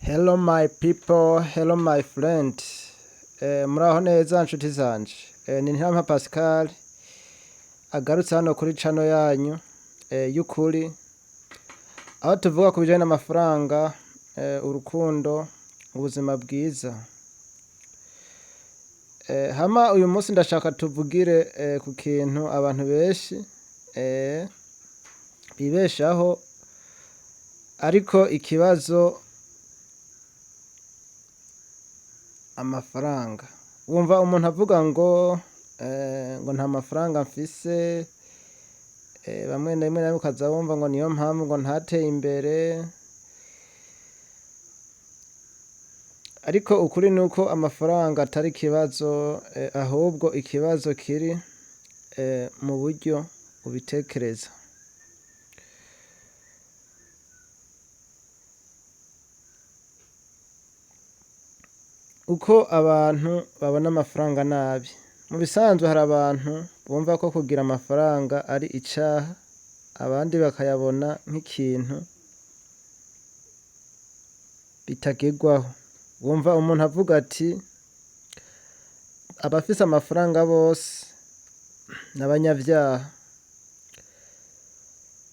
Hello my people, hello my friend. Muraho neza nshuti zanje. Ni Ntirampa Pascal agarutse hano kuri channel yanyu y'ukuri, aho tuvuga ku bijanye n'amafaranga, urukundo, ubuzima bwiza. Hama uyu munsi ndashaka tuvugire ku kintu abantu benshi bibeshaho, ariko ikibazo amafaranga. Wumva umuntu avuga ngo ngo nta mafaranga mfise, bamwe na rimwe na rimwe ukaza wumva ngo niyo mpamvu ngo ntateye imbere. Ariko ukuri nuko amafaranga atari ikibazo, ahubwo ikibazo kiri mu buryo ubitekereza. Uko abantu babona amafaranga nabi. Mu bisanzwe hari abantu bumva ko kugira amafaranga ari icaha, abandi bakayabona nk'ikintu bitagerwaho. Wumva umuntu avuga ati abafise amafaranga bose n'abanyavyaha,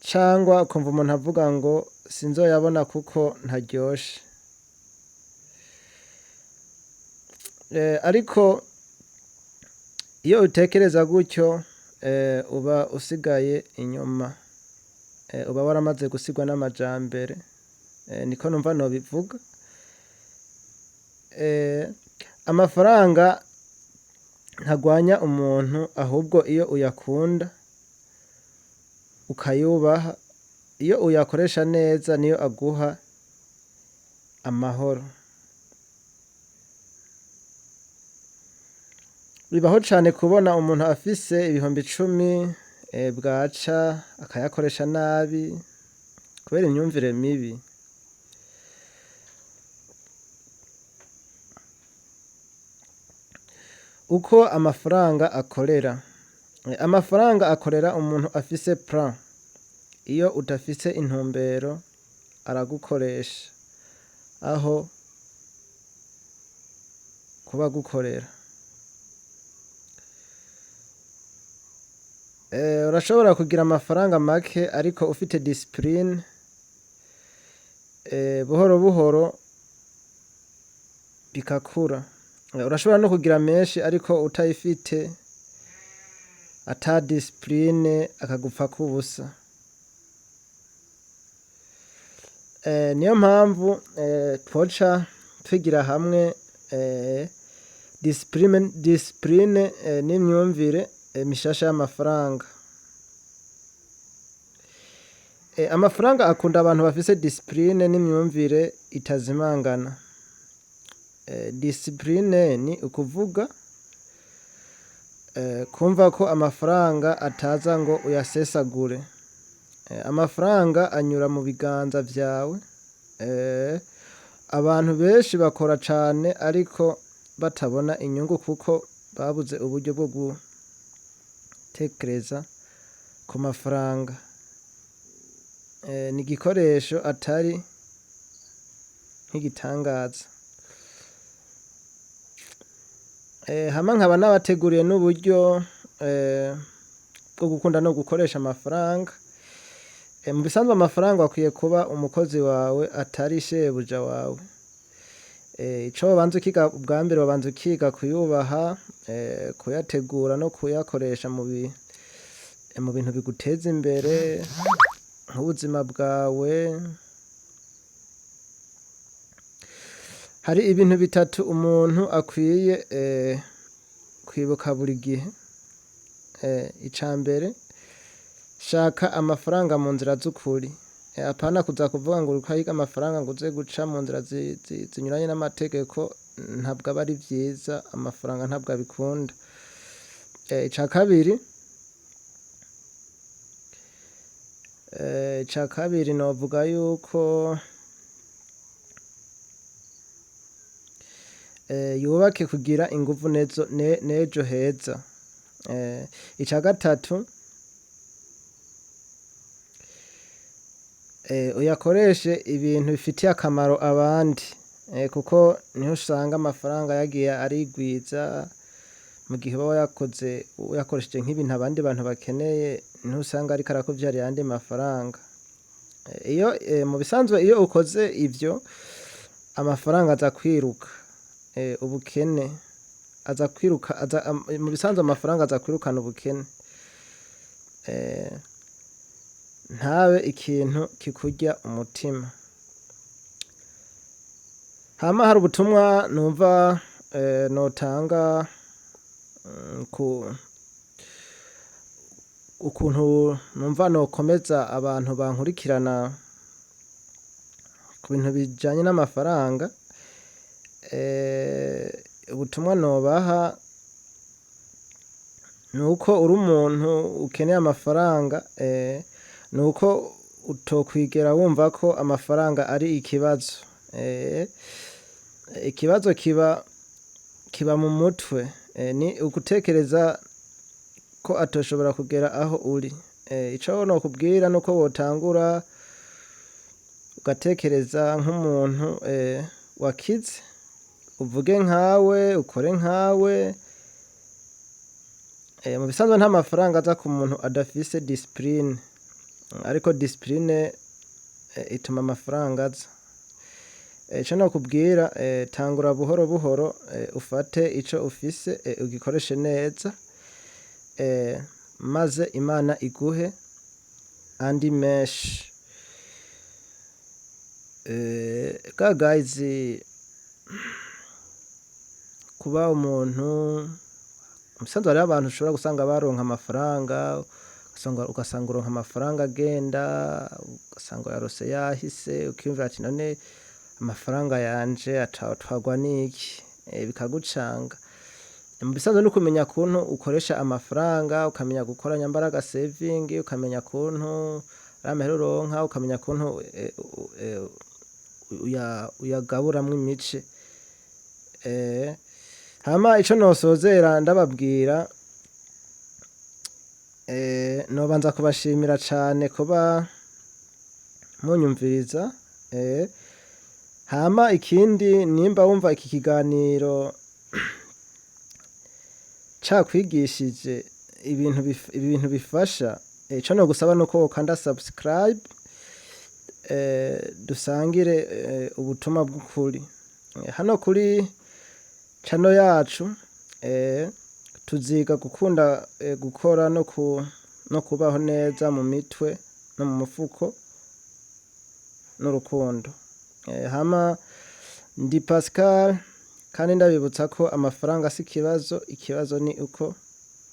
cangwa ukumva umuntu avuga ngo sinzoyabona kuko ntaryoshe. Ariko iyo utekereza gutyo, uba usigaye inyuma, uba waramaze gusigwa n'amajambere, niko numva nobivuga. Amafaranga ntagwanya umuntu, ahubwo iyo uyakunda ukayubaha, iyo uyakoresha neza niyo aguha amahoro. Bibaho cane kubona umuntu afise 10.000, bwaca akayakoresha nabi kubera imyumvire mibi. Uko amafaranga akorera. Amafaranga akorera umuntu afise plan. Iyo udafise intumbero aragukoresha aho kuba agukorera. Urashobora kugira amafaranga make ariko ufite discipline, buhoro buhoro bikakura. Urashobora no kugira menshi ariko utayifite, ata discipline, akagupfako ubusa. Niyo mpamvu twoca twigira hamwe discipline n'imyumvire mishasha y'amafaranga. Amafaranga akunda abantu bafise discipline n'imyumvire itazimangana. Discipline ni ukuvuga kumva ko amafaranga ataza ngo uyasesagure. Amafaranga anyura mu biganza vyawe. Abantu benshi bakora cane ariko batabona inyungu kuko babuze uburyo bwo gutekereza ku mafaranga. Ni igikoresho atari nk'igitangaza. Hama nkaba nabateguriye n'uburyo bwo gukunda no gukoresha amafaranga. Mu bisanzwe amafaranga akwiye kuba umukozi wawe atari shebuja wawe. Ico wobanza ukiga ubwa mbere, wobanza ukiga kuyubaha, kuyategura no kuyakoresha mu bintu biguteza imbere nk'ubuzima bwawe. Hari ibintu bitatu umuntu akwiye kwibuka buri gihe. Ica mbere, shaka amafaranga mu nzira z'ukuri. Apana kuza kuvuga ngo uriko urahiga amafaranga ngo uze guca mu nzira zinyuranye n'amategeko, ntabwo aba ari vyiza, amafaranga ntabwo abikunda. Ica kabiri novuga yuko yubake kugira inguvu n'ejo heza. Ica gatatu, uyakoreshe ibintu bifitiye akamaro abandi. Kuko niho usanga amafaranga yagiye arigwiza mu gihe uba wayakoze uyakoresheje nk'ibintu abandi bantu bakeneye, niho usanga ariko arakuvyarira ayandi mafaranga. Iyo mu bisanzwe iyo ukoze ivyo, amafaranga aza kwiruka ubukene, aza kwiruka aza, mu bisanzwe amafaranga aza kwirukana ubukene. Ntabe ikintu kikurya umutima. Hama hari ubutumwa numva notanga ku ukuntu numva nokomeza abantu bankurikirana ku bintu bijanye n'amafaranga. Ubutumwa nobaha nuko uri umuntu ukeneye amafaranga, nuko utokwigera wumva ko amafaranga ari ikibazo. Ikibazo kiba mu mutwe, ni ugutekereza ko atoshobora kugera aho uri. Ico nokubwira nuko wotangura ugatekereza nk'umuntu wakize, uvuge nkawe, ukore nkawe. Mu bisanzwe nta mafaranga aza ku muntu adafise discipline, ariko discipline ituma amafaranga aza. Ico nokubwira, tangura buhoro buhoro, ufate ico ufise, ugikoreshe neza, maze Imana iguhe andi menshi. Guys, kuba umuntu mu bisanzwe hariho abantu ushobora gusanga baronka amafaranga, ugasanga uronka amafaranga agenda, ugasanga uyarose yahise, ukiyumvira ati none amafaranga yanje atwarwa n'iki? Bikagucanga. Mu bisanzwe ni ukumenya kuntu ukoresha amafaranga, ukamenya gukora nyambara aga saving, ukamenya kuntu ari amahera uronka, ukamenya kuntu uyagaburamwo imice. Hama ico nosozera ndababwira, nobanza kubashimira cane kuba munyumviriza, hama ikindi, nimba wumva iki kiganiro cakwigishije ibintu bifasha, ico nogusaba nuko wokanda subscribe, dusangire ubutumwa bw'ukuri. Hano kuri channel yacu, tuziga gukunda gukora no kubaho neza mu mitwe no mu mufuko n'urukundo. Hama ndi Pascal, kandi ndabibutsa ko amafaranga si ikibazo, ikibazo ni uko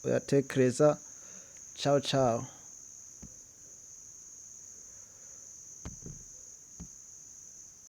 uyatekereza. Ciao ciao.